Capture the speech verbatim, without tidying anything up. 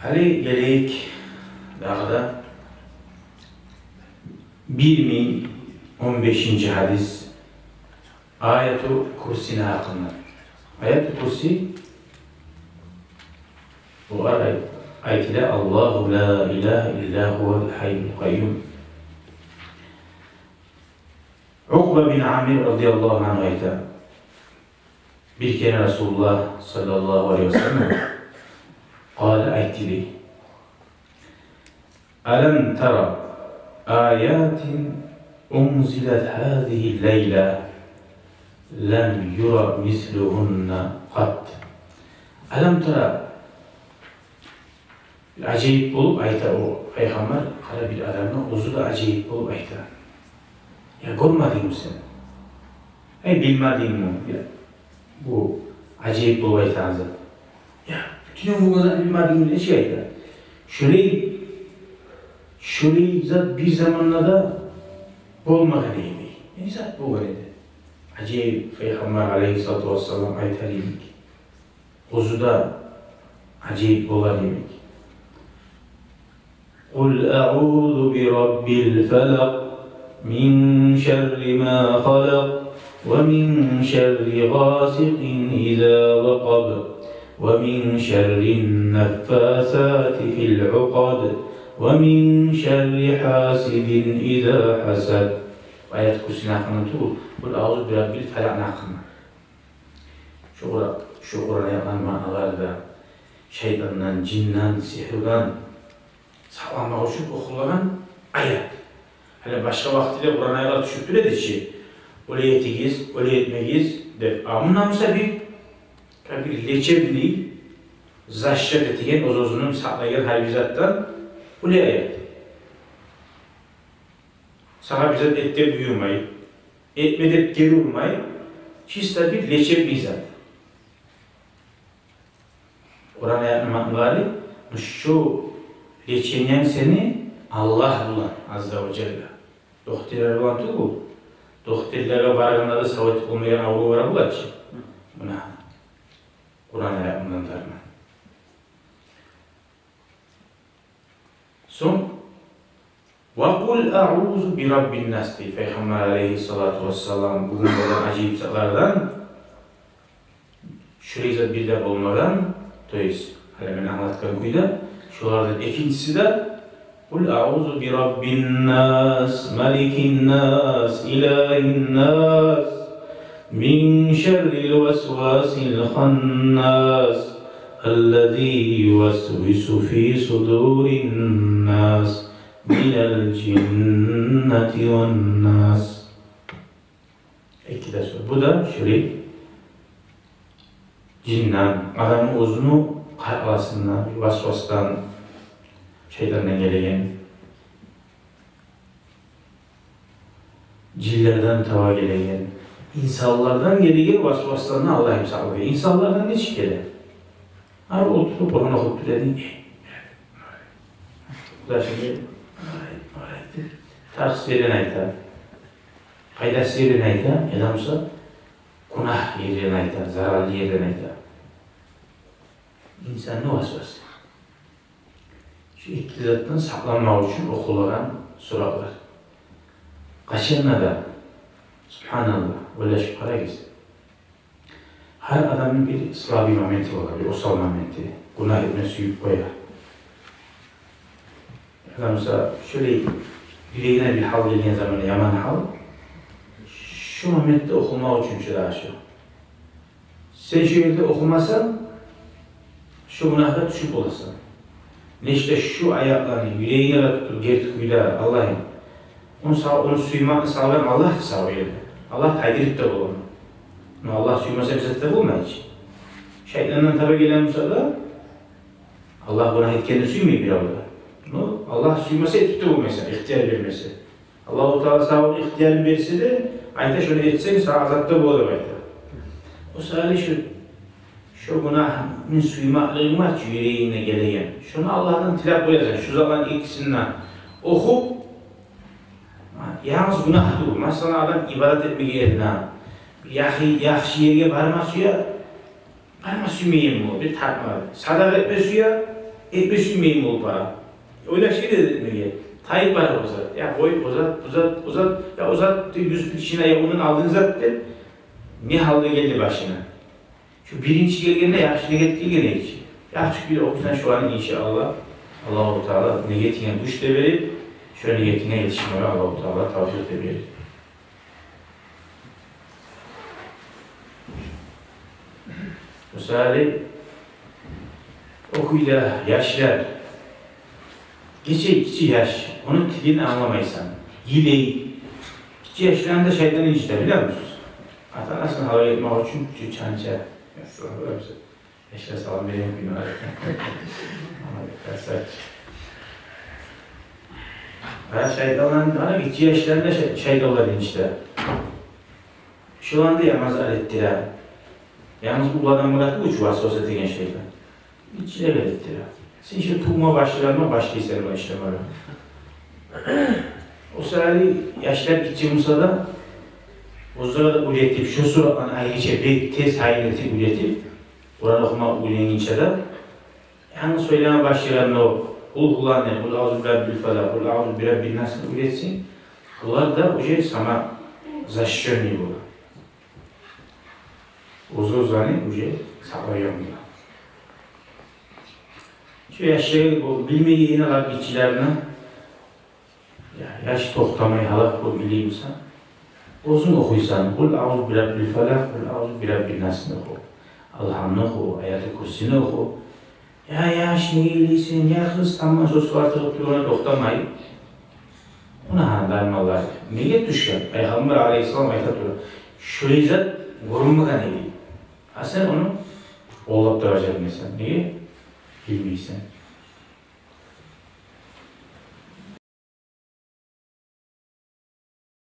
Гьали гелейик дагъы да бир минг он бешинчи гьадис, Аяту Курсини гьакъында. Аяту Курси, олар ай-, айтыла: «Аллагьу ла илагьа илла гьувал гьайюл къайюм». Укъба бин Амир радияллагьу ангьу айта: бир керен Расулуллагь саллаллагьу алайгьи ва саллам къала, айтды дей: «Алам тара аятин унзилат гьазигьи лайла лам юра мислугьунна къат». Алам тара, ажайып болуп айта о пайхаммар, къара, бир адамгъа оьзю де ажайып болуп айта: «Я гёрмедингми сен? Ай, билмедингми? Я, бу ажайып болуп айтагъан зат. Я, бютюн оьмюрюнг болгъан затны билмедингми?» Нечик айта? Шолай, шолай зат бир заманда да болмагъан эди. Не зат болгъан эди? Ажайып, пайхаммар алайгьиссалату вассалам айтар йимик, оьзю де ажайып болар йимик. «Къул аъузу би раббил фалакъ, мин шарри ма халакъ, ва мин шарри гъасикъин иза вакъаб, ва мин шаррин наффасати фил укъад, ва мин шарри гьасидин иза гьасад». Аят Курсини гьакъында тюгюл, «Къул аъузу би раббил фалакъны» гьакъында. Шу Къуран, шу Къуран аятланы маъналары да шайтандан, жинден, сигьруден сакъланмакъ учун охулагъан аят. Гьали башгъа вакътиде Къуран аятлар тюшюп тура эди чи, олай этигиз, олай этмегиз деп. А мунда буса бир, как бир лечебный, защита этеген, оьз-оьзюн сакълайгъан гьар бир затдан олай аят. Сагъа бир зат эт деп буюрмай, этме деп гери урмай, чисто бир лечебный зат. Къуран аятны маъналары: шу лечениянг сени Аллагь булан, Азза ва Жалла. Дохтурлар булан тюгюл. Дохтурлагъа баргъанда да сав этип болмайгъан аврувлар бола чы. Муна Къуран аят мундан тарына. Сонг «Ва къул аъузу би раббин нас» дей пайхаммар алайгьиссалату вассалам. Бугюн болгъан ажайып затлардан, шулай зат бир де болмагъан, то есть гьали мен англатгъан кюйде, шолардан экинчиси де: «Къул аъузу би раббин нас, маликин нас, илагьин нас, мин шаррил васвасил ханнас, аллази ювасвису фи судурин нас, минал жиннати ван нас». Эки де сура. Бу да шулай жинден, адамны оьзюню къаркъарасындан, васвасдан, шайтандан гелеген, жинлерден таба гелеген, инсанлардан гелеген васвасдан Аллагь сакъласын. Инсанлардан нечик геле? Ар олтуруп Къуран охуп тура эдинг, бу да шимди тарыкъсыз ерин айта, пайдасыз ерин айта, яда буса гюнагь ерин айта, зараллы ерин айта. Инсанны васвасы. Шу эки затдан сакъланмакъ учун охулагъан суралар. Къачан да, субгьаналлагь, ойлашып къарагъыз. Гьар адамны бир слабый моменти бола, бир осал моменти. Гюнагь этме сююп къоя. Адам буса шулай юрегине бир гьал гелген заманда, яман гьал, шу моментде охумакъ учун чыдагъан шу. Сен шу ерде охумасанг, шу гюнагьгъа тюшюп боласан. Нечик де шу аятланы юрегинге де тутуп, герти кюйде, Аллагьым, ону са-, ону сюймакъны салгъан Аллагь буса о ерде, Аллагь тайдырып да бола. Но Аллагь сюймесе, бир зат да болмай чы. Шайтандан таба гелген буса да, Аллагь гюнагь этгенни сюймей бирев де. Но Аллагь сюймесе, этип де болмайсан, ихтияр бермесе. Аллагьу Таала сагъа ихтиярын берсе де, айта, шону этсенг, сагъа азап да бола деп айта. О саялы шу, шу гюнагьны сюймеклигинг бар чы юрегинге гелеген, шону Аллагьдан тилеп къоясан, шу затланы экисин де охуп, янгыз гюнагь тюгюл. Масала, адам ибадат этмеге ерине, яхшы, яхшы ерге барма сюе, барма сюймейми о, бир тартма. Садагъа этме сюе, этме сюймейген болуп бара. Ойлашып да этмеге тайып бара о зат. Я къой, о зат, бу зат, о зат, я о зат деп, юз бир шина, я ондан алдынгъы зат деп. Не гьалда гелди башына? Шу биринчи гелгенде яхшы ният гелген эди чи. Яхшы кюйде охусанг шуланы, иншааллагь, Аллагьу Таала ниятынга гюч де берип, шо ниятынга етишмеге Аллагьу Таала тавфикъ да берир. Мисали, о кюйде яшлар, гиччи, гиччи яш, ону тилин англамайсан, йылай. Гиччи яшланы да шайтан инжите, билемисиз? Ата-анасын гьалак этмек учун чанча. Яшлар салам береген кюйню. Ана, красавчик. Ана, шайтанланы, ана, гиччи яшланы да шай-, шайтанлар инжите. Шоланы да яман зат этдире. Янгыз уллу адам мурат учу васвас этеген шайтан. Гиччилеге этдире. Сен шу тувма башлагъанда башлайсан о ишлени. О саялы яшлар гиччи буса да, оьзлеге де уьйретип, шу суратланы айрыча бек тез гьайын этип уьйретип, Къуран охума уьйренгенче де, янгыз сёйлеме башлагъанда о къулгьуланы, къул агъузу бираббил фалакъ, къул агъузу бираббин насны уьйретсенг, олар да уже самозащищённый бола. Оьз-оьзлени уже сакълайгъан бола. Шу яшлар о билмейген, алар гиччилерин, я, яш токътамай гьалак болуп билмей буса, оьзюнг охуйсан, къул агъузу бираббил фалакъ, къул агъузу бираббин насны оху. Алгьамны оху, Аятул Курсини оху. Я яш, неге йылайсан, я къыз, таман сёз къарчыгъып тургъанда токътамай. Муна дарманлар неге тюшген? Пайхаммар алайгьиссалам айта тура, шулай зат гёрюнмеген эди. А сен ону къоллап да бажармайсан. Неге? Билмейсен.